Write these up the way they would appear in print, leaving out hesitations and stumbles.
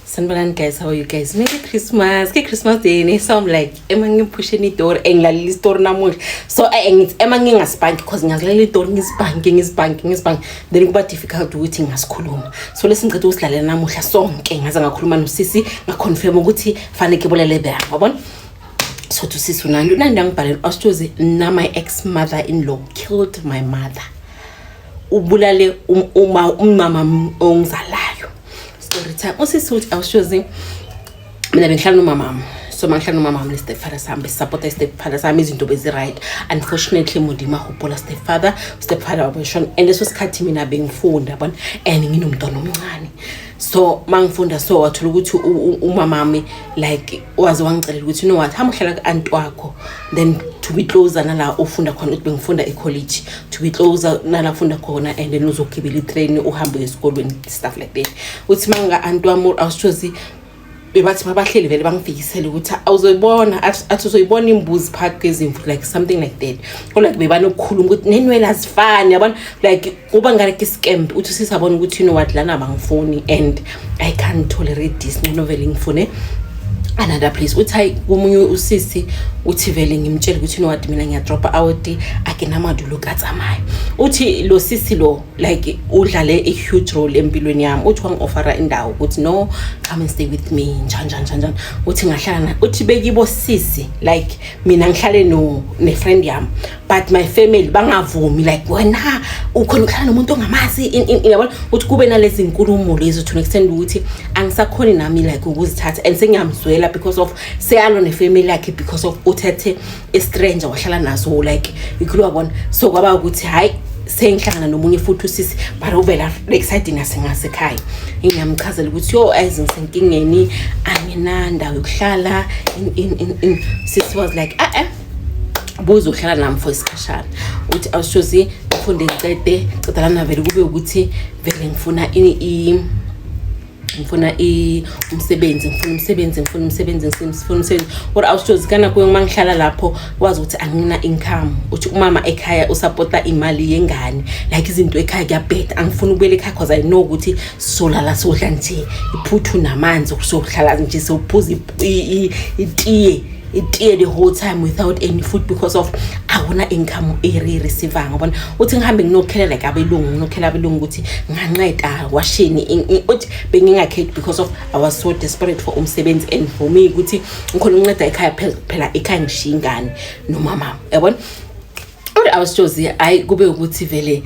Sanibonani guys, how are you guys? Merry Christmas. Ke Christmas Day ne, so I'm like, ema ngiphusheni itori, engilalela isitori namuhla. So ngithi ema ngingasibhanki because ngiyazilalela itori, ngisibhanke, ngisibhanke, ngisibhanke. Then kuba difficult ukuthi ngasikhuluma. So lesi ngicela ukusilalela namuhla sonke, ngaze ngakhuluma nosisi, ngaconfirm ukuthi fanele ke bolele bang. Wabona? So to sisi uNandi, uNandi angibhalela asithozi na, "My ex mother in law killed my mother." Ubulale uma umama ongizalayo. Story time. Usisi uthi, awushozi, mina bengihlala nomamami, so mangihlala nomamami ne-stepfather sami, besisapota i-stepfather sami, izinto bezi-right. Unfortunately, Modimo a hopola stepfather, stepfather wabeshona. And leso sikhathi mina bengifunda, yabona, and nginomntwana omncane. So mangifunda, so wathola ukuthi umamami like waze wangicelela ukuthi, "You know what, hamba uhlala ku-anti wakho, then to be closer nala ufunda khona." Ukuthi bengifunda e-college, to be closer nala ufunda khona, and then uzogibela itrain uhambe esikolweni, stuff like that. Uthi manga-anti wami, awusithozi, bebathi mabahleli vele bangifikisele ukuthi awuzoyibona, athi uzoyibona imbuzi phakathi kwezimvu, like something like that, or like bebanokukhuluma ukuthi nenwele azifani, yabona, like kuba ngale scam. Uthi sisabona ukuthi, you know what, lana bangifuni and I can't tolerate this, ngcono vele ngifune another place. Uthi hayi, komunye usisi, uthi vele ngimtshele ukuthi, "You know what, mina ngiyadropa out, akinamadulo ka tsamaya." Uthi lo sisi lo like udlale a huge role empilweni yami. Uthi wangi-offera indawo ukuthi, "No, come and stay with me," njani njani njani njani. Uthi ngahlala na, uthi bekibo sisi, like mina ngihlale no ne-friend yami, but my family bangavumi, like, "Wena ukhona ukuhlala nomuntu ongamazi," yabona. Uthi kube nalezi nkulumo lezo to an extent ukuthi angisakhoni nami like ukuzithatha, and sengiyamzwela because of seyalo nefamily yakhe, because of uthethe i-stranger wahlala naso, like ikhulu, wabona. So kwaba ukuthi hayi, sengihlangana nomunye futhi usisi, but uvela exciting ngasengasekhaya. Ngiyamchazela ukuthi, yo, as ngisenkingeni, anginandawo yokuhlala in. Sisi was like, "Ah eh, buza uhlala nami for isikhashana." Uthi awushozi, ngifunde ngicede ceda lana, vele kube ukuthi vele ngifuna ngifuna umsebenzi, ngifuna umsebenzi, ngifuna umsebenzi, ngifuna umsebenzi. Kodwa awushozi, kana kuyo uma ngihlala lapho wazi ukuthi angina income. Uthi umama ekhaya usapota imali yengane, like izinto ekhaya kuyabheda. Angifuni ukubuyela ekhaya because I know ukuthi solala sodla nje iphuthu namanzi, sohlala nje sophuza itiye, itiye the whole time without any food because of awuna income eri-receivanga, yabona. Uthi ngihambe nginokhela like abelungu, nginokhela abelungu ukuthi nganceda washini. Uthi bengingakhethi because of I was so desperate for umsebenzi and for me ukuthi ngikhona ukunceda ekhaya. Phela ekhaya ngishiya ingane nomama, yabona. Uthi awusitshozi, hayi, kube ukuthi vele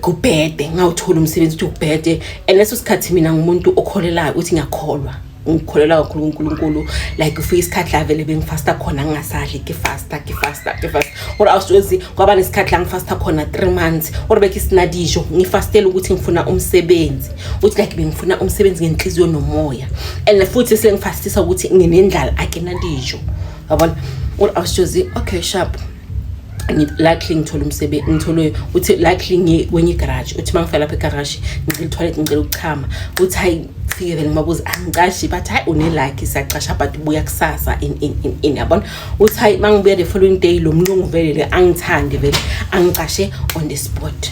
kubhede, ngawuthola umsebenzi. Uthi kubhede, and leso sikhathi mina ngumuntu okholelayo. Uthi ngiyakholwa, ngikholelwa kakhulu kuNkulunkulu. Like ufika isikhathi la vele bengifasta khona, ngingasadli, ke fasta, ke fasta, ke fasta. Or awusitshozi, kwaba nesikhathi la ngifasta khona 3 months or bekhe sinadisho, ngifastela ukuthi ngifuna umsebenzi. Uthi like bengifuna umsebenzi ngenhliziyo nomoya, and futhi sengifastisa ukuthi nginendlala, akenadisho, yabona. Or awusitshozi, okay, sharp. Luckily ngithole umsebenzi, ngithole, uthi luckily ngiye kwenye igarage. Uthi uma ngifika lapha egarage, ngicela itoilet, ngicela ukuchama. Uthi hayi, fike vele ngibabuza, "Angicashi?" Bathi, "Hayi, une-lucky, siyacasha, but buya kusasa," in, yabona. Uthi hayi, uma ngibuya the following day, lo mlungu vele le angithande, vele angicashe on the spot.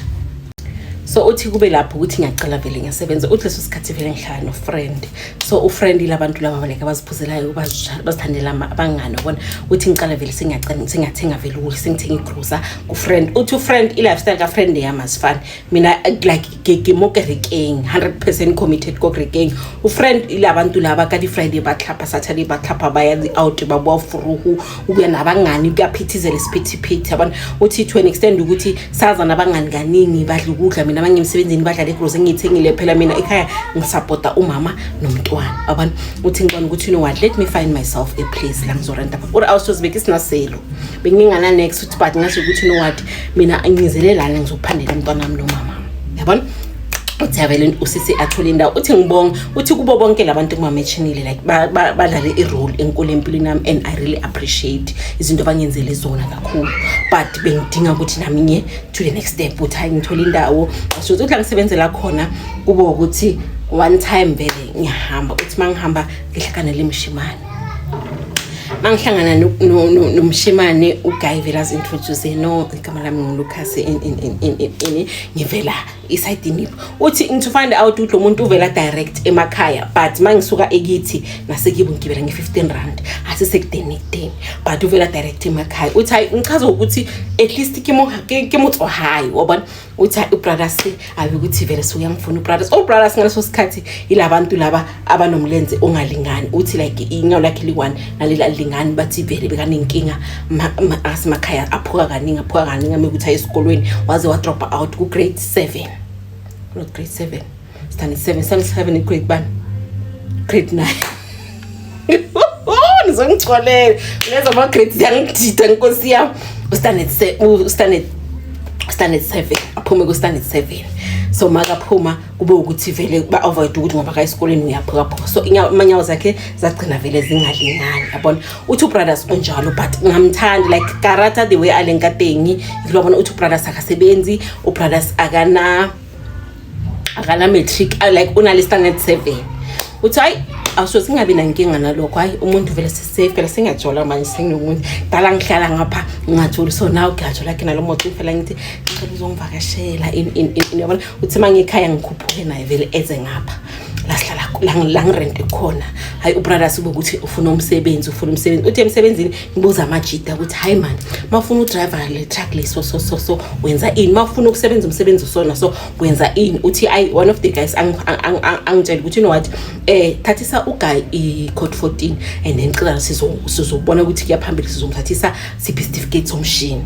So uthi kube lapho ukuthi ngiyacela, vele ngiyasebenza. Uthi leso sikhathi vele ngihlala no-friend. So ufriend labantu laba like abaziphuzelayo, bazithandela abangani, wabona. Uthi ngicala vele sengiyacela, sengiyathenga vele ukudla, sengithenga igrosa ku-friend. Uthi ufriend, i-lifestyle ka-friend yami asifani. Mina like ke mo kerekeng, 100% committed ko kerekeng. Ufriend ilabantu laba ka di-Friday ba tlhapa, Saturday ba tlhapa, ba ya di-out, ba boa furuhu, ubuya nabangani, kuyaphithizela, isiphithiphithi, yabona. Uthi to an extent ukuthi saza nabangani kaningi, badla ukudla, mina mangisemsebenzini badla le grocery engiyithengile. Phela mina ekhaya ngisapota umama nomntwana, yabona. Uthi ngibona ukuthi, you know what, let me find myself a place la ngizorenta. Uri awusozibeka isinaselo, bengingana next. Uthi but ngasho ukuthi, you know what, mina ngizele lana, ngizophandela umntwana wami nomama, yabona. Uthi avele usisi athole indawo. Uthi ngibonga, uthi kubo bonke labantu engibamentionile, like badlale i-role enkulu empilweni yami, and I really appreciate izinto abangenzele zona kakhulu, but bengidinga ukuthi nami ngiye to the next step. Uthi hayi, ngithole indawo. So uthi la ngisebenzela khona kube ukuthi one time vele ngiyahamba. Uthi uma ngihamba ngihlangane le mshimane. Mangihlangana nomshimane, uguy vele azi-introduce, "No, igama lami nguLucas, in ngivela isayidini." Uthi to find out ukuthi lo muntu uvela direct emakhaya, but mangisuka ekithi nasekibo ngigibela nge-R15, asisekudeni ekudeni, but uvela direct emakhaya. Uthi hayi, ngichaza ukuthi at least ke motho hayi, wabona. Uthi hayi, ubrothers abe ukuthi vele suyangifuna ubrothers. Ubrothers ngaleso sikhathi yilabantu laba abanomlenze ongalingani. Uthi like inyawo lakhe li-one naleli alilingani. Bathi vele bekanenkinga asemakhaya, aphuka kaningi, aphuka kaningi, ame ukuthi aye esikolweni, waze wa-drop out ku-grade 7, not grade 7, standard 7, standard 7, i-grade bani, grade 9. Nizongixolela, leza ama-grade ziyangidida, nkosi yami. U-standard 7, aphume ku-standard 7. So makaphuma kube ukuthi vele ba-avoid ukuthi ngoba ka esikoleni uyaphukaphuka, so amanyawo zakhe zagcina vele zingalingani, yabona. Uthi ubrothers unjalo, but ngamthanda, like karata the way alenkateng, ngilwabona. Uthi ubrothers akasebenzi, ubrothers akana matric, like unale standard 7. Uthi hayi, awusoze singabi nankinga nalokho. Hayi, umuntu vele sisafe phela, singajola manje, senginomuntu dala ngihlala ngapha ngingajoli. So now ngiyajola ke nalo moto phela, ngithi ngicela uzongivakashela in, yabona. Uthi uma ngikhaya ngikhuphuke naye vele eze ngapha la sihlala, la ngirente khona. Hayi, ubrothers ube ukuthi ufuna umsebenzi, ufuna umsebenzi. Uthi emsebenzini ngibuza amajida ukuthi hayi man, mawufuna udriver le truck le, so so so so wenza ini? Mawufuna ukusebenza umsebenzi sona, so wenza ini? Uthi ayi, one of the guys angitshela ukuthi, "You know what, thathisa uguy i-code 14 and then cela sizobona ukuthi kuyaphambili sizomthathisa siphi certificate somshini."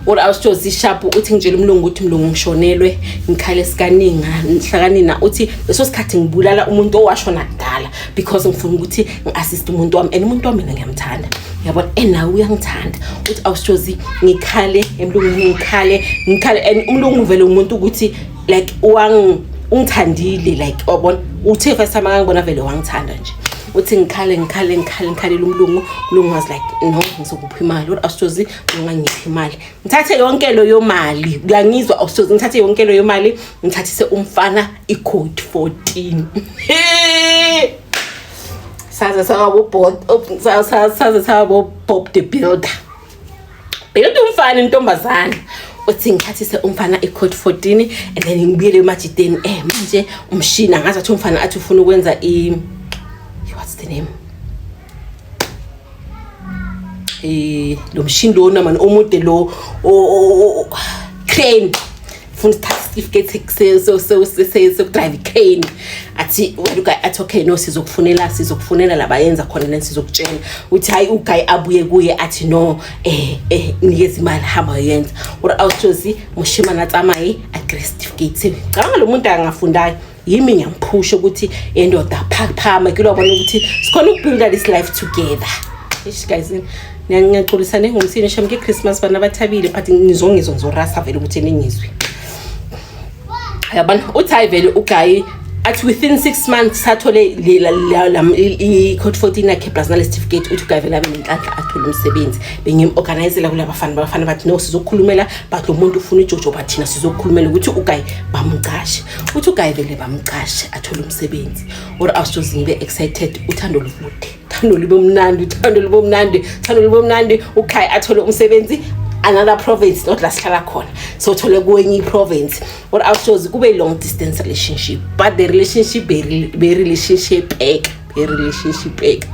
Or awusitshozi sharp. Uthi ngitshela umlungu ukuthi, "Mlungu, ngishonelwe, ngikhale sikaninga hlakanina." Uthi leso sikhathi ngibulala umuntu owashona kudala because ngifuna ukuthi ngi-assist umuntu wami, and umuntu wami mina ngiyamthanda, yabona, and nawe uyangithanda. Uthi awusitshozi ngikhale emlungwini, ngikhale, ngikhale, and umlungu vele umuntu ukuthi like wang ungithandile, like wabona. Uthe first time akangibona vele wangithanda nje. Uthi ngikhale, ngikhale, ngikhale, ngikhalela umlungu. Umlungu was like, "No, ngizokupha imali." Uthi awusitshozi ungangiphi imali, ngithathe yonke leyo mali. Uyangizwa, awusitshozi? Ngithathe yonke leyo mali, ngithathise umfana i-code 14. Saze sabo Bob the Builder, build umfana intombazana. Uthi ngithathise umfana i-code 14 and then ngibuyele emajideni. Manje umshini angazi, athi umfana athi ufuna ukwenza i, what's the name, lo mshini lona mani omude lo, crane, funa isithatha isitifiketi sokudrive i-crane. Athi wena uguy athi, "Okay, no, sizokufunela la bayenza khona, then sizokutshela." Uthi hayi, uguy abuye kuye athi, "No, nikeza imali, hamba uyenza." Uri awusitshozi moshimane a tsamaye a kry certificate seo. Cabanga lo muntu angafundayo, yimi ngiyamphusha ukuthi endoda phaphama kulobona ukuthi sikhona ukubuilda this life together. Eish guys, ngiyaxolisa ngomsini shame ke-Christmas, bana bathabile, but ngizongizwa, ngizorasa vele ukuthi ningizwe, yabona. Uthi hayi vele uguy athi within 6 months sathole i-code 14 yakhe plus nale certificate. Uthi uguy vele abe nenhlanhla, athole umsebenzi. Bengim-organizela kula bafana, bafana bathi, "No, sizokukhulumela," but lo muntu ufuna ijojo, but thina sizokukhulumela ukuthi uguy bamcashe. Uthi uguy vele bamcashe, athole umsebenzi. Or awusitshozi ngibe excited, uthando luvude, uthando lube mnandi, uthando lube mnandi, uthando lube mnandi. Ukhaya athole umsebenzi another province, not la sihlala khona, so uthole kwenye i-province. Or awusitshozi kube long distance relationship, but the relationship be-relationship eka be-relationship eka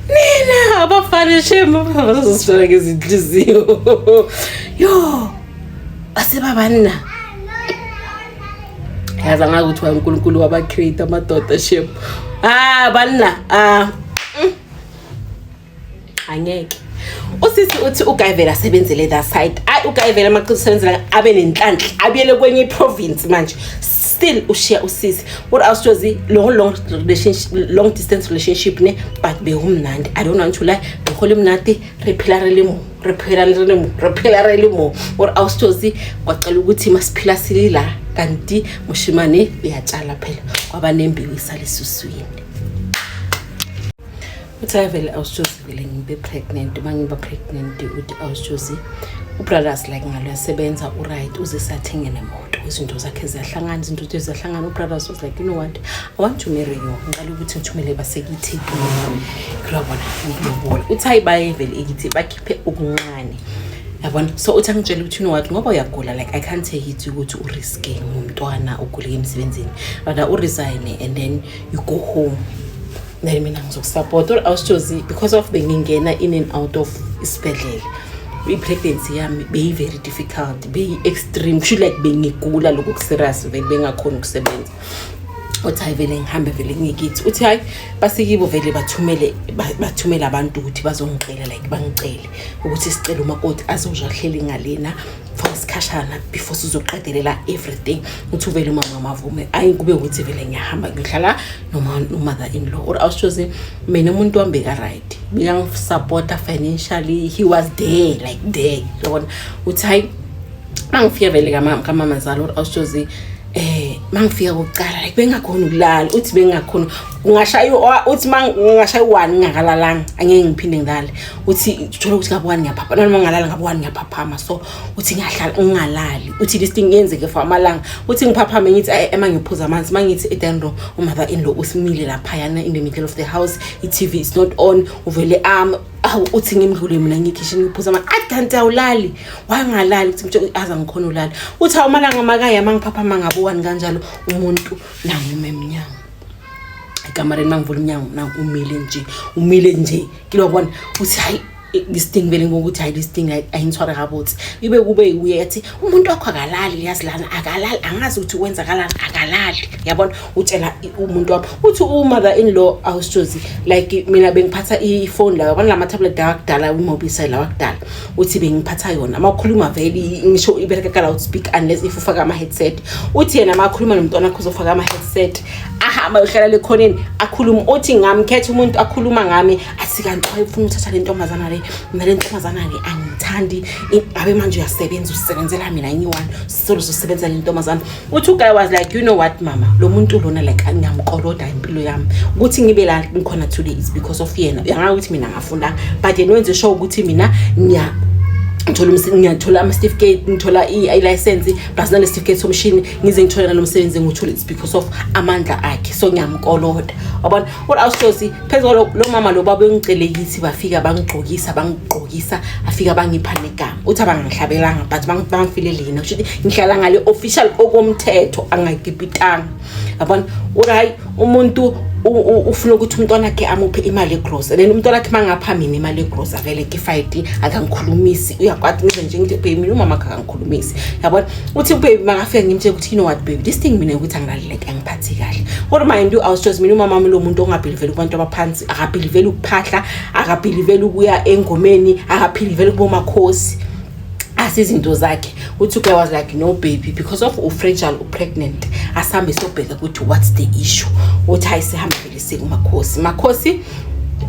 nina abafana shem, abazositshela ngezinhliziyo yo basebabanna. Yazi angazi ukuthi uNkulunkulu waba-create amadoda shem. Ah banna, ah angeke. Usisi uthi uguy vele asebenzele that side. Ayi, uguy vele amaqiniso usebenzela, abe nenhlanhla, abuyele kwenye iprovince. Manje still ushiya usisi. What awusitshozi long relationship, long distance relationship ne, but bekumnandi. I don't want to lie, behola imnandi, re phela re le mo, re phela re le mo, re phela re le mo. Or awusitshozi kwacela ukuthi masiphila silila, kanti moshimane uyatshala phela, kwaba nembewu isalesuswini. Uthi hayi vele awusitshozi vele ngibe pregnant. Uma ngiba pregnant, uthi awusitshozi ubrothers like ngalo uyasebenza, uright, uze sathenge nemoto. Izinto zakhe ziyahlangana, izinto zethu ziyahlangana. Ubrothers was like, "You know what, I want to marry you. Ngicela ukuthi ngithumele basekithi kulobona ngikulobola." Uthi hayi, baye vele ekithi, bakhiphe okuncane, yabona. So uthi angitshela ukuthi, "You know what, ngoba uyagula, like, I can't take it ukuthi uriske ngomntwana, uguleke emsebenzini. Rather uresign and then you go home, then mina ngizokusupport." Or awusitshozi, because of bengingena in and out of isibhedlela, i-pregnancy yami beyi-very difficult, beyi-extreme, kusho like bengigula lokhu kuserious vele, bengakhoni ukusebenza. Uthi hayi, vele ngihambe vele ngikithi. Uthi hayi, basikibo vele bathumele bathumele abantu ukuthi bazongicela, like bangicele ukuthi sicele umakoti azoja hleli ngalena for isikhashana before sizoqedelela everything. Uthi uvele umama mavume. Ayi, kube ukuthi vele ngiyahamba ngiyohlala noma no-mother in law. Or awusitshozi, mina umuntu wami beka-right, bekangisupporta financially. He was there, like there, yabona. Uthi hayi, mangifika vele kamamazala, or awusitshozi, mangifika kokuqala, like bengakhona ukulala. Uthi bengakhona ungashaya, uthi mangingashaya u-1 ngingakalalanga, angeke ngiphinde ngilale. Uthi uthola ukuthi ngabe 1 ngiyaphapha, noma ngalala ngabe 1 ngiyaphaphama. So uthi ngiyahlala ngingalali. Uthi this thing yenzeke for amalanga. Uthi ngiphaphame, ngithi ema ngiphuza amanzi, mangithi e-dining room, umother in law usimile laphayana in the middle of the house, i-TV is not on, uvele am awu. Uthi ngimdlule mina ngikhishini, ngiphuza amanzi. Athi, "Kanti awulali? Wangalali?" Uthi mtsho aza ngikhona ulala. Uthi awumalanga makaya mangiphaphama ngabo 1 kanjalo, umuntu nangume emnyango ekamareni. Mangivula umnyango, nangu umile nje, umile nje kilobona. Uthi hayi, this thing vele ngokuthi hayi, this thing ayingithware kabotsi. Ibe kube uye athi umuntu wakho akalali, yazi lana akalali, angazi ukuthi kwenzakalani, akalali, yabona. Utshela umuntu wami. Uthi u-mother in law, awusitshozi, like mina bengiphatha ifoni la, yabona lama tablet akudala, uMobicel lawa akudala. Uthi bengiphatha yona, makhuluma vele ngisho ibereka ka loudspeaker unless if ufaka ama headset. Uthi yena makhuluma nomntwana wakhe uzofaka ama headset, ahamba ayohlala lekhoneni, akhuluma. Uthi ngamkhetha umuntu akhuluma ngami, athi kanti wayefuna ukuthatha le ntombazana le, mina le ntombazana le angithandi. Abe manje uyasebenza, usebenzela mina ngiyi-one, solo sosebenza le ntombazana. Uthi uguy was like, "You know what, mama, lo muntu lona, like ngiyamkoloda impilo yami. Ukuthi ngibe la ngikhona today is because of yena. Uyangaka ukuthi mina ngafundanga, but yena wenze sure ukuthi mina ngiya ngithola ngiyathola ama-certificate, ngithola i-license plus nale certificate somshini, ngize ngithole nalo msebenzi engiwuthole, it's because of amandla akhe, so ngiyamkoloda," wabona. Kodwa awushosi phezu kwalo lo mama lo baba engicele kithi, bafika bangigqokisa, bangigqokisa, afika bangipha negama. Uthi abangihlabelanga, but bangifile lina, kusho ukuthi ngihlala ngale official okomthetho, angakipitanga, yabona. Uthi hayi, umuntu ufuna ukuthi umntwana wakhe amuphe imali egrosa, then umntwana wakhe mangapha mina imali egrosa, vele ke fight, akangikhulumisi, uyakwati. Ngize nje ngithi, "Baby, mina umama akangikhulumisi," yabona. Uthi baby makafika ngimtshela ukuthi, "You know what, baby, this thing mina ukuthi angilali, like angiphathi kahle." Kodwa mind you, awusitshozi, mina umama wami lo muntu ongabelieveli kubantu abaphansi, akabelieveli ukuphahla, akabelieveli ukuya engomeni, akabelieveli kubomakhosi, asizinto zakhe. Uthi uguy was like, "No baby, because of ufragile, upregnant, asihambe sobheka ukuthi what's the issue." Uthi hayi, sihambe vele sikumakhosi. Makhosi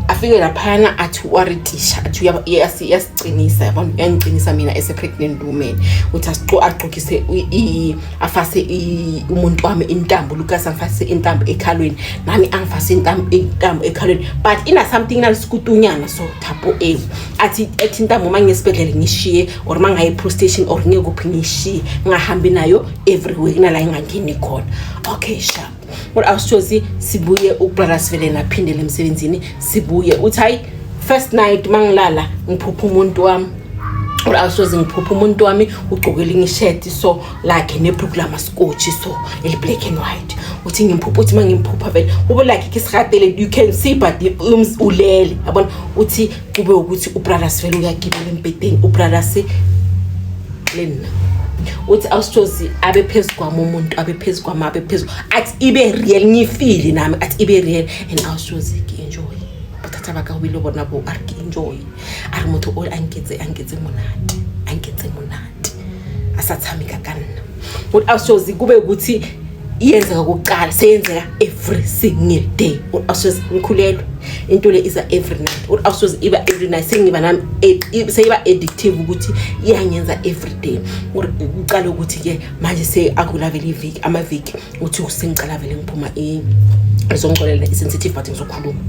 afike laphayana, athi waritisha, athi uyasiqinisa, yabona, uyangiqinisa mina as a pregnant woman. Uthi agqokise afase umuntu wami intambo, Lucas angifase intambo ekhalweni, nami angifase intambo ekhalweni, but ina something nalisikutunyana, so thapo ewu. Athi intambo uma ngisibhedlela ngishiye, or uma ngaye police station or ngiye kuphi ngishiye, ngingahambi nayo everywhere, kunala ingangeni khona. Okay, sharp. Kodwa awusitshozi, sibuye ubrothers vele naphindele emsebenzini, sibuye. Uthi hayi, first night mangilala ngiphupha umuntu wami. Or awusitshozi, ngiphupha umuntu wami ugcoke elinye ishirt so lakhe nebhruku lamaskotshi so eli-black and white. Uthi ngimphupha, uthi uma ngimphupha vele ube like kisihatele, you can see, but ulele, yabona. Uthi kube ukuthi ubrothers vele uyagibela embhedeni, ubrothers lena. Uthi awusitshozi, abe phezu kwami umuntu, abe phezu kwami, abe phezu, athi ibe real, ngifile nami, athi ibe real. And awusitshozi, ke enjoy bothata ba ka ho ile bona bo, a re ke enjoy, a re motho o a nketse monate, a nketse monate, a sa tshameka ka nna. Uthi awusitshozi, kube ukuthi iyenzeka kokuqala, seyenzeka every single day. Uthi awusitshozi, ngikhulelwe. Into le iza every night. Uthi awusoze iba every night, sengiba nami seyiba addictive ukuthi iyangenza every day. Uqala ukuthi-ke manje se akula vele iviki, amaviki, uthi sengicala vele ngiphuma, ngizongixolela, i-sensitive, but ngizokhuluma.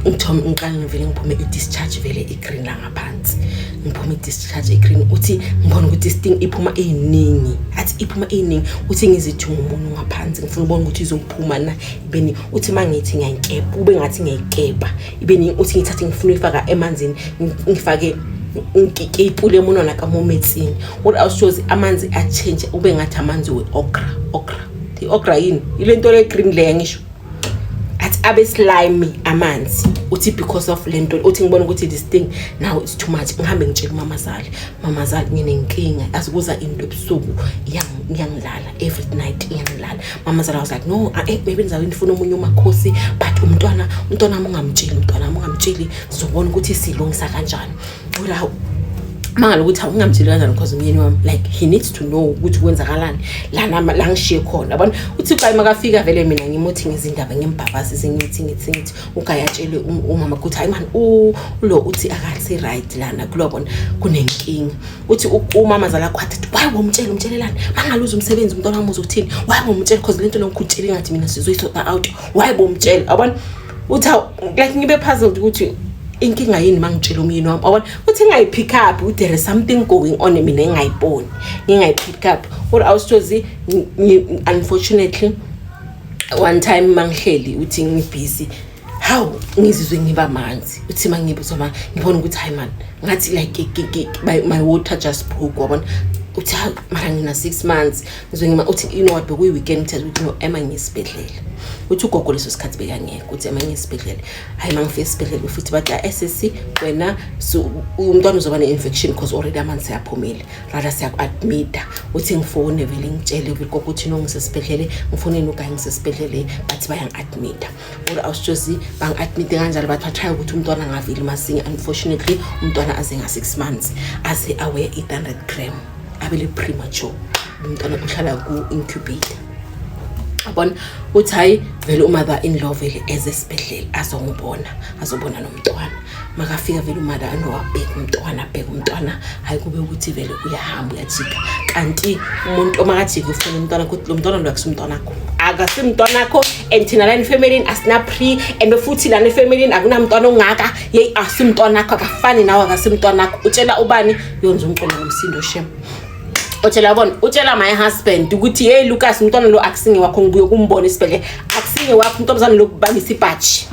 Ngithome ngiqale ngivele ngiphume i-discharge vele i-green la ngaphansi, ngiphume i-discharge i-green. Uthi ngibona ukuthi this thing iphuma eyiningi, athi iphuma eyiningi. Uthi ngizithi ngumuntu ngaphansi, ngifuna ukubona ukuthi izophuma na ibeni. Uthi uma ngithi ngiyayikepa, kube ngathi ngiyayikepa ibeni. Uthi ngithathe, ngifuna uyifaka emanzini, ngifake ngiyipule emunwana ka mo metsing. Uthi awushozi amanzi a-change, ube ngathi amanzi we-okra. Okra, i-okra yini? Ile nto le-green leya ngisho. Athi abe slimy amanzi. Uthi because of le nto, uthi ngibona ukuthi this thing now is too much. Ngihambe ngitshela umamazali, "Mamazali, nginenkinga, azikuza into ebusuku, iyangilala every night, iyangilala." Mamazali was like, "No, maybe nizabe nifuna omunye umakhosi, but umntwana wami ungamtsheli, umntwana wami ungamtsheli, sizobona ukuthi silungisa kanjani." Ula mangala ukuthi awungamtsheli kanjani, because umyeni wami, like, he needs to know ukuthi kwenzakalani lana la ngishiye khona, yabona. Uthi uGayi makafika vele, mina ngimuthi ngezindaba, ngimbhabhazise, ngithi uGayi atshele umama ukuthi, "Hayi mani, ulo uthi akathi right lana kulobona kunenkinga." Uthi umama zala kwathi, "Why womtshela? Umtshelelani? Mangaluza umsebenzi umntwana wami uzothini? Why womtshela? Because lento lokutshela ngathi mina sizoyi-sorta out. Why bomtshela?" Yabona. Uthi like ngibe puzzled ukuthi inkinga yini mangitshela umyeni wami, yabona. Uthi ngingayi-pick up ukuthi there is something going on, mina engingayiboni, ngingayi-pick up. Or awusithozi, unfortunately, one time mangihleli, uthi ngibhizi, hawu, ngizizwe ngiba manzi. Uthi mangibuzwa ma ngibona ukuthi hayi man, ngathi like my water just broke, wabona. Uthi hawu, mara ngina 6 months, ngizwe ngima. Uthi, you know what, bekuyi-weekend, uthe ukuthi no, ema ngisibhedlela. Uthi ugogo leso sikhathi bekangekho. Uthi ema ngisibhedlela. Hayi, mangifika esibhedlela futhi bathi, "SSC wena, so umntwana uzoba ne-infection because already amanzi ayaphumile, rather siyaku-admita." Uthi ngifone vele, ngitshele vele gogo ukuthi no, ngisesibhedlele. Ngifoneni ugayi, ngisesibhedlele, bathi bayangi-admita. Or awusitshozi, bangi-admite kanjalo, bathi ba-try ukuthi umntwana angaveli masinya. Unfortunately, umntwana aze nga-6 months, aze aweya 800 gram, abele premature. Umntwana uhlala ku-incubator, yabona. Uthi hayi vele, umother in law vele eze esibhedlela azongibona, azobona nomntwana. Makafika vele umother in law, abheka umntwana, abheka umntwana, hayi, kube ukuthi vele uyahamba, uyajika. Kanti umuntu omakajika ufuna umntwana, ukuthi lo mntwana lo akusimntwanakho, akasimntwanakho, and thina lana efamilini asina-pre, and futhi lana efamilini akunamntwana ongaka. Yeyi, asimntwanakho, akafani nawe, akasimntwanakho. Utshela ubani? Yonza umxolo ngomsindo, shem. Utshela bona, utshela my husband ukuthi, "Hey Lucas, umntwana lo akusinge wakho, ngibuye kumbona esibhedlela, akusinge wakho untombazane lo, kubambisa ibhatshi."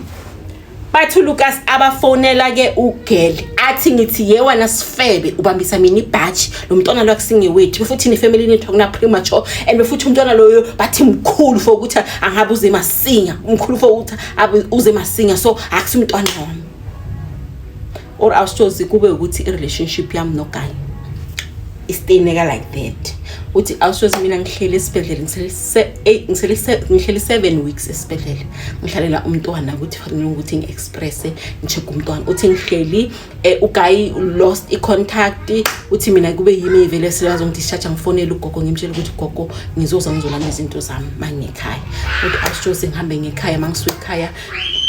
Bathi uLucas abafonela ke ugirl, athi, "Ngithi ye wena sifebe, ubambisa mina ibhatshi, lo mntwana lo akusinge wethu, futhi nefamily yethu akuna premature, and futhi umntwana loyo bathi mkhulu for ukuthi angabe uze masinya, mkhulu for ukuthi abe uze masinya, so akusimntwana wami." Or awusithozi, kube ukuthi i-relationship yami noGayi istaineka like that. Uthi awushozi, mina ngihleli esibhedlela, ngihleli 7 weeks esibhedlela, ngihlalela umntwana ukuthi fanele ukuthi ngi-expresse, ngi-check umntwana. Uthi ngihleli, uGayi lost i-contact. Uthi mina kube yimi vele selazongi-discharge, ngifonele ugogo, ngimtshela ukuthi, "Gogo, ngizoza ngizolanda izinto zami mangikhaya." Uthi awushozi, ngihambe ngekhaya, mangisuka ekhaya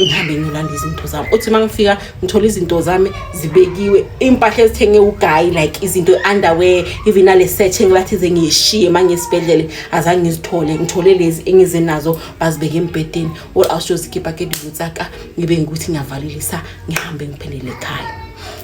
ngihambe ngiyolanda izinto zami. Uthi mangifika ngithola izinto zami zibekiwe, impahla ezithenge uGayi, like izinto, underwear, even nale set engibathi ze ngiyishiye mangesibhedlele, azange ngizithole, ngithole lezi engize nazo bazibeke embhedeni. Or awushozi, ke dilo tsaka, ngibe ngikuthi ngiyavalelisa, ngihambe ngiphelele ekhaya.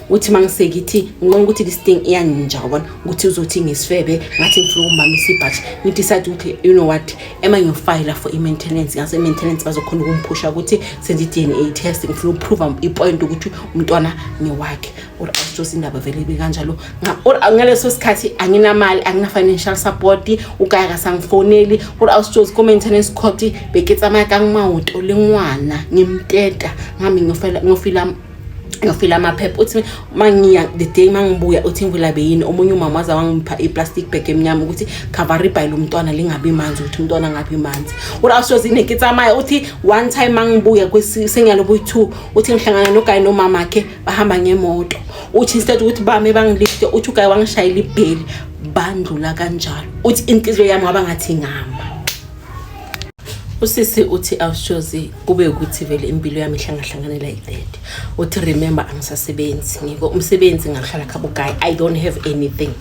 Uthi mangisekithi ngibona ukuthi this thing iyanginja, ubona ukuthi uzothi ngisifebe, ngathi ngifuna ukumbambisa ibhatshi. Ngidecide ukuthi, you know what, ema ngiyofayila for i-maintenance, ngase i-maintenance bazokhona ukumphusha ukuthi senze i-DNA test, ngifuna ukuprova i-point ukuthi umntwana ngewakhe. Or awusithosi, indaba vele ibe kanjalo. Or ngaleso sikhathi anginamali, angina-financial support, ukaya kasangifoneli. Or awusithosi, ko-maintenance court beke tsamaya ka maoto le ngwana, ngimteta, ngihambe ngiyofila amaphepha. Uthi mangiya, the day mangibuya, uthi imvula beyini, omunye umama waza wangipha i-plastic bag emnyama ukuthi cover ibhayi lomntwana lingabi manzi, ukuthi umntwana angabi manzi. Uri awusozi, ne ke tsamaya. Uthi one time mangibuya sengiyalobuyi 2, uthi ngihlangana noGayi nomamakhe bahamba ngemoto. Uthi instead ukuthi bame bangilifte, uthi uGayi wangishayela ibheli, bandlula kanjalo. Uthi inhliziyo yami ngaba ngathi ngama. Usisi uthi, awushozi kube ukuthi vele impilo yami ihlangahlangane like that. Uthi, remember, angisasebenzi, ngiko umsebenzi ngahlala khabo guy. I don't have anything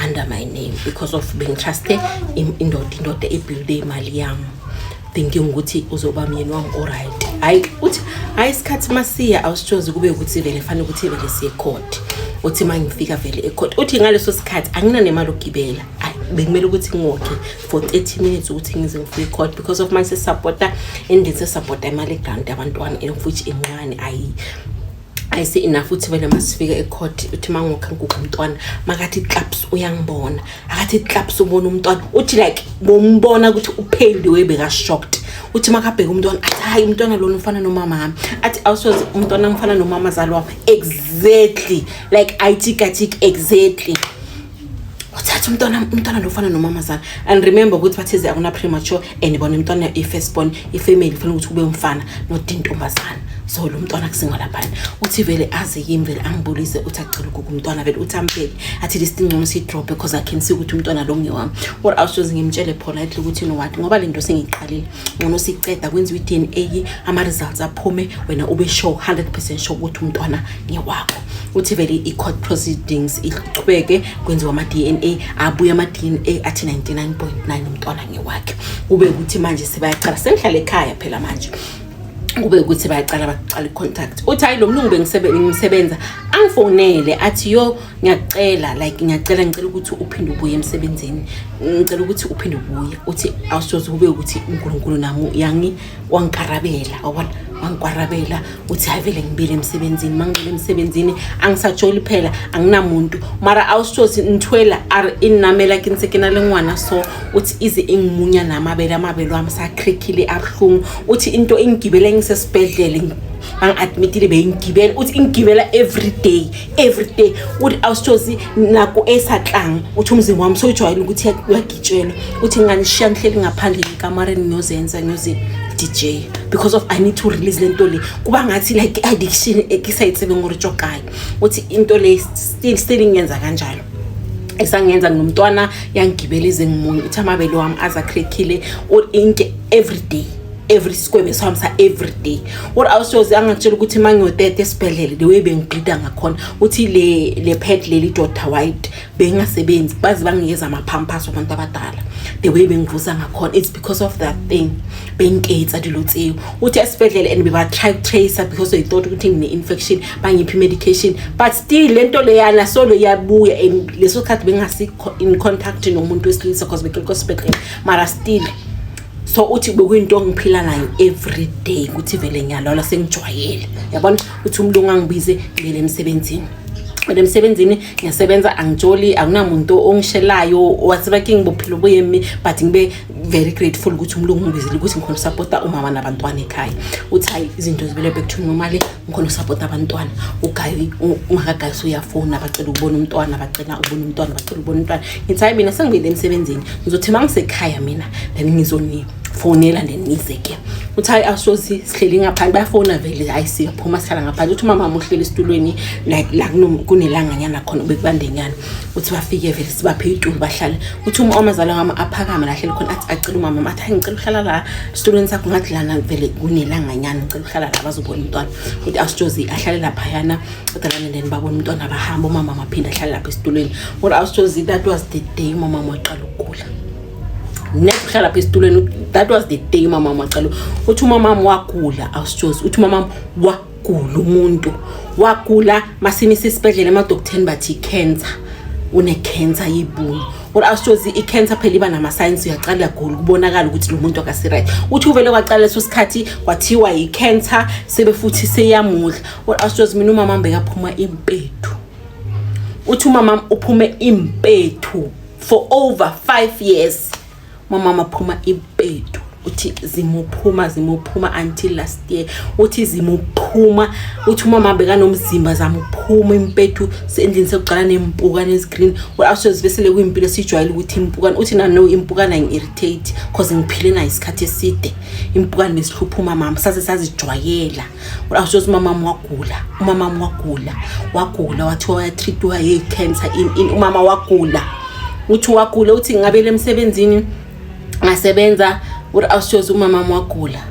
under my name because of bengitruste indoda ibuilde imali yami, thinking ukuthi uzoba myeni wami oright. Hayi, uthi hayi, isikhathi masiya, awusitshozi kube ukuthi vele fanele ukuthi vele siye court. Uthi uma ngifika vele ecourt, uthi ngaleso sikhathi anginanemali okugibela. Ayi, bekumele ukuthi ngiwalke for 30 minutes ukuthi ngize ngifike ecourt because of manje sesupporta endlini, sesupporta imali egrant yabantwana and futhi incane, ayi ayisi enough. Uthi vele masifika ecourt, uthi mangokha ngiguga umntwana, makathi claps uyangibona, akathi claps ubona umntwana. Uthi like bombona ukuthi upale, the way beka shocked. Uthi makabheka umntwana athi, hayi, umntwana lona ufana nomama wami. Athi, awusoze, umntwana ngifana nomama zalo wami exactly, like ayitik exactly. Uthatha umntwana lo ufana nomamazala. And remember ukuthi batheze akuna premature and bona umntwana i-first born, ifamily fanele ukuthi kube umfana, not intombazana. So lo mntwana kusingalaphana. Uthi vele aze kimi, vele angibulise. Uthi acela ukuguga umntwana vele. Uthi ambheke, athi lesi ngcono siyidrop because I can see ukuthi umntwana lo ngewami. Or awusoze ngimtshele politely ukuthi, you know what, ngoba le nto sengiyiqalile, ngcono siyiceda, kwenziwe i-DNA, ama-results aphume, wena ube sure, 100% sure ukuthi umntwana ngewakho. Uthi vele i-court proceedings ichubeke, kwenziwa ama-DNA, abuye ama-DNA athi 99.9 umntwana ngewakhe. Kube ukuthi manje sebayacala, sengihlala ekhaya phela manje, kube ukuthi bayacala, baqala i-contact. Uthi hayi, lo mlungu bengimsebenza angifonele athi, yo, ngiyacela, like ngiyacela, ngicela ukuthi uphinde ubuye emsebenzini, ngicela ukuthi uphinde ubuye. Uthi awusoze kube ukuthi uNkulunkulu nami yangi wangikarabela, wabona, wangikwarabela. Uthi hayi, vele ngibile emsebenzini. Mangibile emsebenzini angisajoli phela, anginamuntu, mara awusozi nthwela are inamela ke ntse ke na le ngwana. So uthi ize ingimunya namabele, amabele wami sakrekhile, abuhlungu. Uthi into engigibele ngisesibhedlele, bangi-admitile, beyingigibela. Uthi ingigibela every day, every day. Uthi awusithozi nako esatlang. Uthi umzimba wami sowujwayele ukuthi uyagitshelwa. Uthi nganishiya ngihleli ngaphandle ekamareni, ngiyozenza, ngiyozi-DJ because of I need to release le nto le. Kuba ngathi like i-addiction ekisayitsebe ngore kae. Uthi into le still ngiyenza kanjalo, esangenza nginomntwana, yangigibela ize ngimunye. Uthi amabele wami aze akrekhile inke every day, every square sami sa every day. Uthi awusoze angakutshela ukuthi uma ngiyoteta esibhedlele, the way bengiblida ngakhona. Uthi le pad leli Dr White bengasebenzi, baze banginikeza ama-Pampers abantu abadala, the way bengivusa ngakhona. It's because of that thing bengiketsa dilo tseo. Uthi esibhedlele and beba-try tracer because they thought ukuthi ngine-infection, bangiphi i-medication, but still le nto leyana solo iyabuya. And leso sikhathi bengasi in contact nomuntu wesilisa because bekekho esibhedlela, mara still. So uthi bekuyinto engiphila nayo every day, ukuthi vele ngiyalwala, sengijwayele, yabona. Uthi umlungu angibize, ngibele emsebenzini, mina emsebenzini ngiyasebenza, angijoli, akunamuntu ongishelayo wasebake, ngibophilo buyemi, but ngibe very grateful ukuthi umlungu ungibizile ukuthi ngikhona usupporta umama nabantwana ekhaya. Uthi hayi, izinto zibele back to normal, ngikhona usupporta abantwana. Ugayi ungakagayi uyafona, bacela ukubona umntwana, bacela ukubona umntwana, bacela ukubona umntwana. Ngithi hayi, mina sengibuyele emsebenzini, ngizothi uma ngisekhaya mina then ngizonifonela, then nize ke. Uthi hayi, asozi sihleli ngaphandle, bayafona vele, hayi, siyaphuma, sihlala ngaphandle. Uthi umama uhleli esitulweni like la kunelanganyana khona, bekubandenyana. Uthi bafike vele, sibaphe itulo, bahlale. Uthi uma omazala wami aphakame la ahleli khona, athi acela umama, athi hayi, ngicela ukuhlala la esitulweni sakho, ngathi lana vele kunelanganyana, ngicela ukuhlala la, bazobona umntwana. Uthi awusitshozi ahlale laphayana odalana, then babona umntwana, bahamba. Umama maphinde ahlale lapha esitulweni. Kodwa awusitshozi, that was the day umama waqala ukugula net, uhlala lapha esitulweni. That was the day umama waqala. Uthi umama wagula, awusitshozi, uthi umama wagula, umuntu wagula. Masimisa isibhedlela, emadoktheni bathi i-cancer, une-cancer yibunu. Kodwa awusitshozi, i-cancer phela iba nama-signs, uyaqala uyagula, kubonakala ukuthi lo muntu akasi-right. Uthi uvele kwaqala leso sikhathi, kwathiwa i-cancer, sebe futhi seyamudla. Kodwa awusitshozi, mina umama bekaphuma impethu. Uthi umama uphume impethu for over 5 years, umama aphuma impethu. Uthi zimuphuma, zimuphuma until last year. Uthi zimuphuma, uthi umama bekanomzimba, zamuphuma impethu endlini, sekuqala nempukane ezigreen. Awusoze besele kuyimpilo sijwayele ukuthi impukane. Uthi nano impukane angi-irritate cause ngiphile nayo isikhathi eside. Impukane besihlupha umamama, saze sazijwayela. Awusoze, umamama wagula, umamama wagula, wagula, wathiwa uyatreatwa ye-cancer in umama wagula. Uthi wagula, uthi ngingabele emsebenzini, ngasebenza. Uri awushozi umama wagula,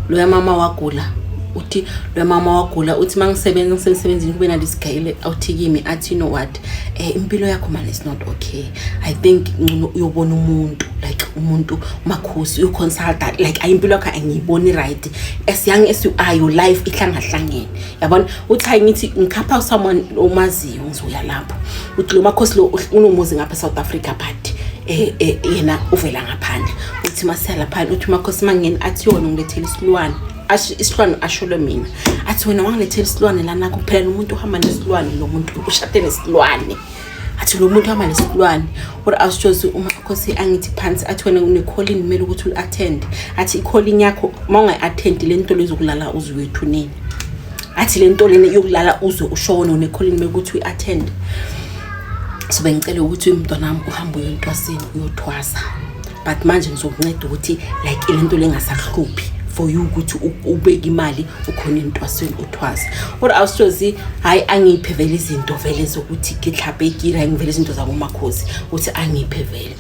loya mama wagula. Uthi loya mama wagula, uthi uma ngisebenza, ngisemsebenzini, kube nalesigayile awuthi kimi, athi, "You know what, impilo yakho man is not okay. I think ngcono uyobona umuntu, like umuntu umakhosi, uyoconsulta. Like ayi, impilo yakho angiyiboni right. As young as you are, your life ihlangahlangene, yabona." Uthi hayi, ngithi ngikhapha someone omaziyo, ngizoya lapho. Uthi lo makhosi lo unomuzi ngapha e-South Africa, but yena uvela ngaphandle. Uthi masiya lapha, uthi umakhosi mangena athi, "Yona ngilethela isilwane." Isilwane asholo mina, athi, "Wena wangilethela isilwane lana kuphela. Nomuntu uhamba nesilwane, lo muntu ushade nesilwane." Athi lo muntu uhamba nesilwane. Uri awushozi umakhosi angithi phansi, athi, "Wena une-calling, kumele ukuthi u-attend." Athi i-calling yakho uma ungayi-attend, le nto lezokulala uze uyethuneni. Athi le nto lena yokulala uze ushone, une-calling, kumele ukuthi uyi-attend. So bengicela ukuthi umntwana wami uhambe uye entwaseni, uyothwasa, but manje ngizokunceda ukuthi like le nto lengasakuhluphi for you, ukuthi ubeke imali ukhona entwasweni, uthwase. Uri awushozi hayi, angiphe vele izinto vele zokuthi ngihlaphe ikira, ngivele izinto zabomakhosi. Uthi angiphe vele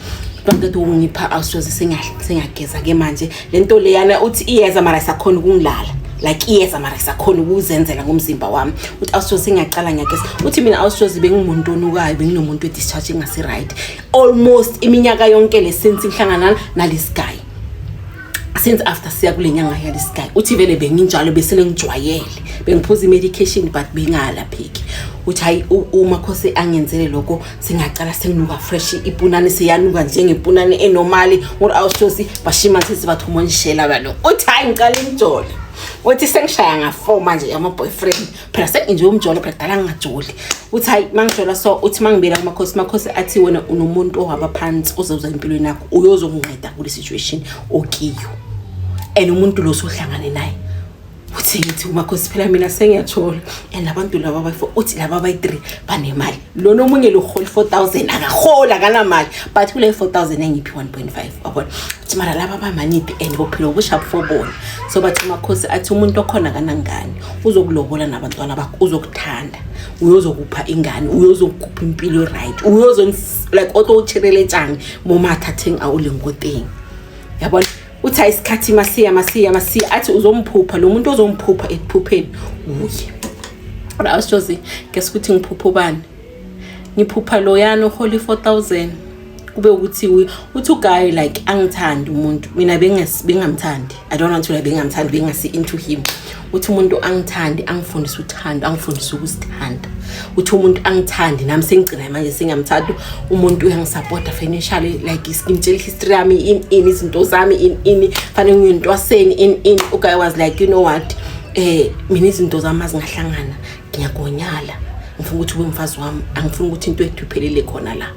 bangiceda ukungipha, awushozi sengiyageza-ke manje. Le nto leyana uthi iyeza, mara isakhona ukungilala, like iyeza, mara isakhona ukuzenzela ngomzimba wami. Uthi awushozi sengiyaqala ngiyageza. Uthi mina awushozi bengumuntu onukayo, benginomuntu we-discharge engasi-right almost iminyaka yonke le since ngihlangana nalesi guy, since after siya kule nyanga yalesi guy. Uthi vele benginjalo, besele ngijwayele, bengiphuza i-medication but bengalapheki. Uthi hayi, umakhosi angenzele lokho, sengiyacala senginuka fresh, ipunani seyanuka njengepunani enormali. Uri awushosi bashima sesi bathoma ngishela balo. Uthi hayi, ngicala imjolo. Uthi sengishaya nga-4 manje ama-boyfriend, phela senginje umjolo, phela kudala ngingajoli. Uthi hayi, mangijola so, uthi mangibuyela kumakhosi, makhosi athi, "Wena unomuntu owaba phansi ozoza empilweni yakho, uyozokunceda kule situation okiyo, and umuntu lo sohlangane naye." Uthi ngithi umakhosi, phela mina sengiyathola, and abantu laba abayi-four, uthi laba abayi-three banemali, lona omunye lo uhola 4000, akaholi, akanamali, but kule 4000 engiphi 1.5, wabona. Uthi mara laba bamaniphi and bophilo busha for bona. So bathi umakhosi athi, "Umuntu okhona kanangani, uzokulobola nabantwana bakho, uzokuthanda, uyozokupha ingane, uyozokupha impilo right, uyozo like o tlo o tshireletsang mo mathateng a o leng ko teng, yabona." Uthi hayi, isikhathi masiya masiya masiya, athi uzomphupha lo muntu, ozomphupha ekuphupheni uye. Ora awushozi guess ukuthi ngiphupha ubani? Ngiphupha loyana ohola i-4000, kube ukuthi uthi uguy like angithandi umuntu, mina bengamthandi. I don't want to like bengamthandi, bengasi into him. Uthi umuntu angithandi, angifundise uthando, angifundise ukuzithanda. Uthi umuntu angithandi, nami sengigcina manje sengiyamthanda umuntu. Uyangisupporta financially, like ngimtshela history yami, in izinto zami, in fanele ngiyintwaseni, in uguy was like, "You know what, mina izinto zami azingahlangana, ngiyagonyala, ngifuna ukuthi ube umfazi wami, angifuni ukuthi into ethu iphelele khona la."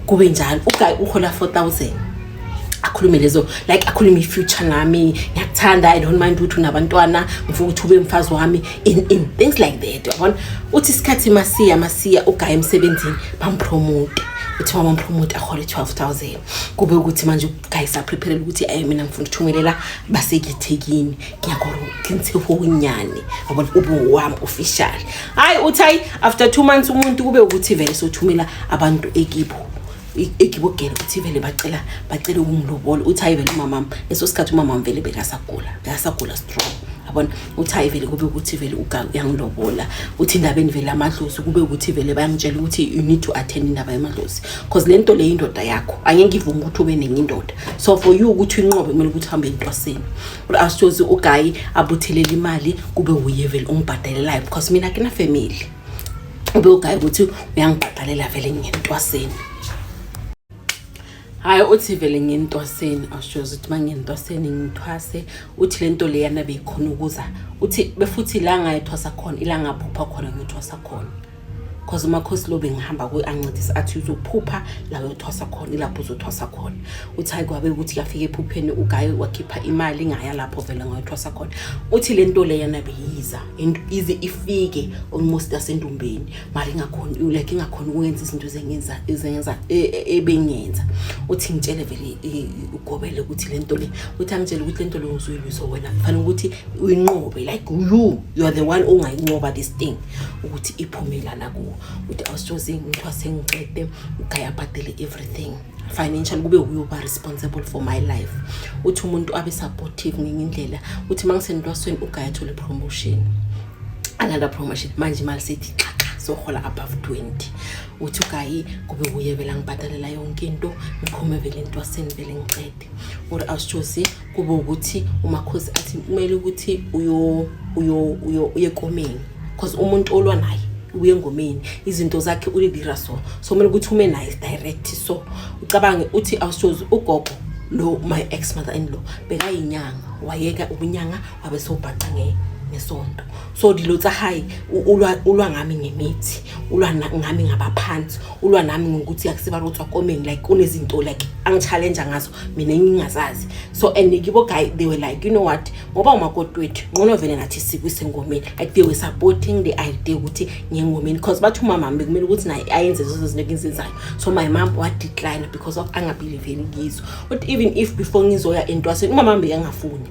Kube njalo, uguy uhola 4000, akhulume lezo, like akhulume i-future nami, "Ngiyakuthanda, I don't mind ukuthi unabantwana, ngifuna ukuthi ube umfazi wami," in things like that, uyabona. Uthi isikhathi masiya masiya, uguy emsebenzini bampromote. Uthi bampromote, ahole 12,000. Kube ukuthi manje uguy saprepare ukuthi ayi, mina ngifuna ukuthumelela basekithekini, ngiyakoro ke honyane, yabona, ube wami official. Hayi, uthi hayi, after 2 months umuntu kube ukuthi vele sothumela abantu ekibo, ekibogela, uthi vele bacela ukungilobola. Uthi hayi vele, umamam leso sikhathi umamam vele bekasagula, bekasagula strong, yabona. Uthi hayi vele, kube ukuthi vele uyangilobola. Uthi indabeni vele amadlozi, kube ukuthi vele bayangitshela ukuthi you need to attend indaba yamadlozi, because le nto le indoda yakho angeke ivume ukuthi ube nenye indoda. So for you ukuthi uyinqobe, kumele ukuthi uhambe entwaseni. Asitshozi uguy abuthelele imali, kube uye vele ungibhadalelayo, because mina akina family. Ube uguy ukuthi uyangibhadalela vele ngentwaseni. Hayi, uthi vele ngentwaseni, awushozi ukuthi uma ngentwaseni ngithwase. Uthi le nto leyana beyikhona ukuza, uthi befuthi la ngayithwasa khona, ila ngaphupha khona ngithwasa khona, cause umakhosi lo bengihamba kuye ancedisa, athi uzophupha la uyothwasa khona, ilapho uzothwasa khona. Uthi hayi, kwabe ukuthi yafika ephupheni uguy wakhipha imali, ngaya lapho vele ngayothwasa khona. Uthi le nto leyana beyiza ize ifike almost yasendumbeni, mara ingakhoni, like ingakhoni ukwenza izinto ezengenza ezengenza ebengenza. Uthi ngitshele vele ugobele ukuthi le nto le, uthi angitshele ukuthi le nto le uzuyilwisa wena, kufanele ukuthi uyinqobe, like you are the one ongayinqoba this thing ukuthi iphume lana kuwo. Uthi awusitshozi ngithiwa sengicede, uguy abhadele everything. Financial kube uyoba responsible for my life. Uthi umuntu abe supportive ngenye indlela. Uthi mangisentwasweni uGuy athole promotion, another promotion, manje imali sethi xaxa, sohola above 20. Uthi uGuy kube kuye vele angibhadalela yonke into, ngiphume vele entwaseni vele ngicede. Or awusitshosi kube ukuthi umakhosi athi kumele ukuthi uyo uyo uyo uye ekomeni, because umuntu olwa naye uye engomeni, izinto zakhe ulidira, so kumele ukuthi ume naye direct. So ucabange uthi awusitshozi ugogo lo, my ex mother in law, bekayinyanga, wayeka ubunyanga, wabe sowubhaca ngesonto. So dilo tsa hae, ulwa ngami ngemithi, ulwa ngami ngabaphansi, ulwa nami ngokuthi akusiba rotswa komeni, like kunezinto like angi-challenge ngazo mina engingazazi. So and kibo guy, they were like, "You know what, ngoba umakoti wethu, ngcono vele nathi sikwise engomeni." Like they were supporting the idea ukuthi ngiye engomeni, because bathi umama bekumele ukuthi naye ayenze lezo zinto engizenzayo. So my mom wa-decline because of angabelieveli kizo. But even if before ngizoya entwaseni, umama bekangafuni,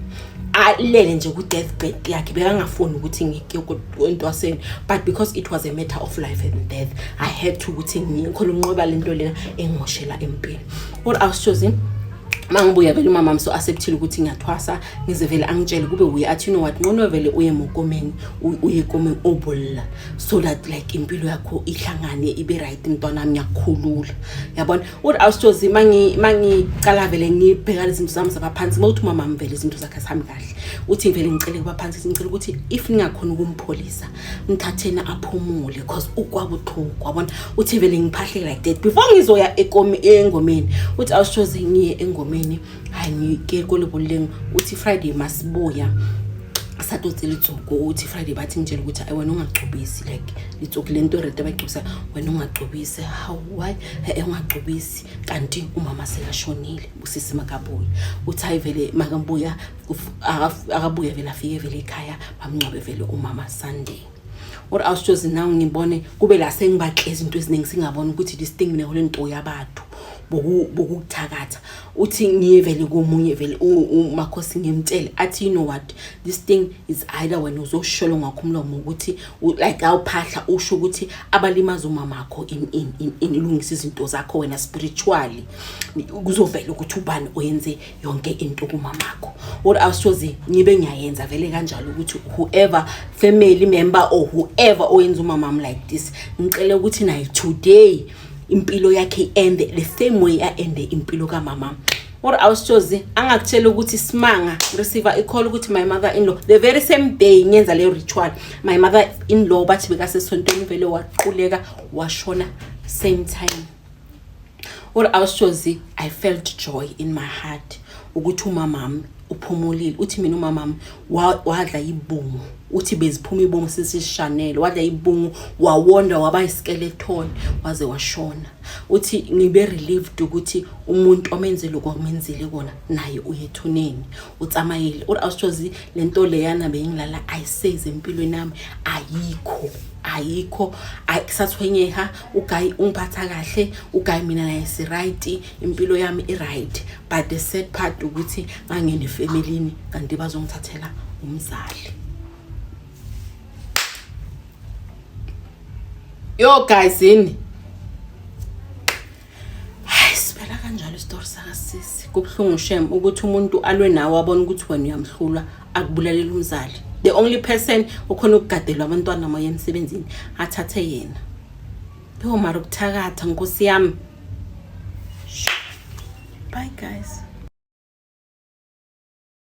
alele nje ku-deathbed yakhe, bekangafuni ukuthi ngiye entwaseni, but because it was a matter of life and death, I had to ukuthi ngikhona ukunqoba lento lena engimoshela empilo. Or awusitshozi mangibuya vele umama so acceptile ukuthi ngiyathwasa, ngize vele angitshele, kube uye athi, "You know what, ngcono vele uye mokomeni, uye ekomeni obolla, so that like impilo yakho ihlangane ibe right, mntwana wami, ngiyakukhulula." Yabona, uthi awusitshozi mangicala vele ngibheka lezi zinto zami zabaphansi, mawuthi umama wami vele izinto zakhe azihambi kahle, uthi vele ngicele kubaphansi, ngicela ukuthi if ningakhona ukumpholisa, mthatheni aphumule, because ukwabuhlungu, wabona. Uthi vele ngiphahle like that before ngizoya engomeni. Uthi awusitshozi ngiye engomeni, hayi, ngike kolebolleng. Uthi Friday masibuya satotse letsoko, uthi Friday bathi ngitshela ukuthi, "Ayi, wena ungagcobisi like letsoko lento rete bayigcobisa, wena ungagcobisi." Hawu, why? Ungagcobisi kanti umama sekashonile, usisi makabuya. Uthi hayi, vele makabuya, akabuya vele, afike vele ekhaya, bamngcwabe vele umama Sunday. Or awusitshozi now ngibone kube la sengibahle izinto eziningi, singabona ukuthi this thing mina lento yabantu bokukuthakatha. Uthi ngiye vele komunye vele umakhosi, ngimtshele, athi, "You know what, this thing is either wena uzosholo ngakho umlomo ukuthi like awuphahla, usho ukuthi abalimaza umamakho in ilungisa izinto zakho wena spiritually, kuzovela ukuthi ubani oyenze yonke into kumamakho." Or awusitshozi ngibe ngiyayenza vele kanjalo ukuthi whoever family member or whoever oyenza umamami like this, ngicela ukuthi naye today impilo yakhe ende the same way aende impilo kamama. Or awusitshozi angakutshela ukuthi simanga receive i-call ukuthi my mother in law, the very same day ngenza leyo ritual, my mother in law bathi bekasesontweni vele waquleka washona same time. Or awusitshozi I felt joy in my heart ukuthi umamami uphumulile. Uthi mina umamami wadla ibungu, uthi beziphuma ibungu sesishanele, wadla ibungu wawonda waba iskeleton waze washona. Uthi ngibe relieved ukuthi umuntu omenze lokho akumenzile kona naye uye ethuneni, utsamayile. Uri awusitshozi lento leyana bengilala ayiseze empilweni yami, ayikho, ayikho, ayisathwenyeha. Uguy ungiphatha kahle, uguy mina naye si-right, impilo yami i-right, but the sad part ukuthi ngangena efemelini kanti bazongithathela umzali. Yo guys, yini? Hayi, siphela kanjalo isitori sakasisi. Kubuhlungu shem ukuthi umuntu alwe nawe, abone ukuthi wena uyamhlula, akubulalela umzali, the only person okhona ukugadelwa abantwana moya emsebenzini, athathe yena. Yo, mara ukuthakatha, nkosi yami. Bye guys.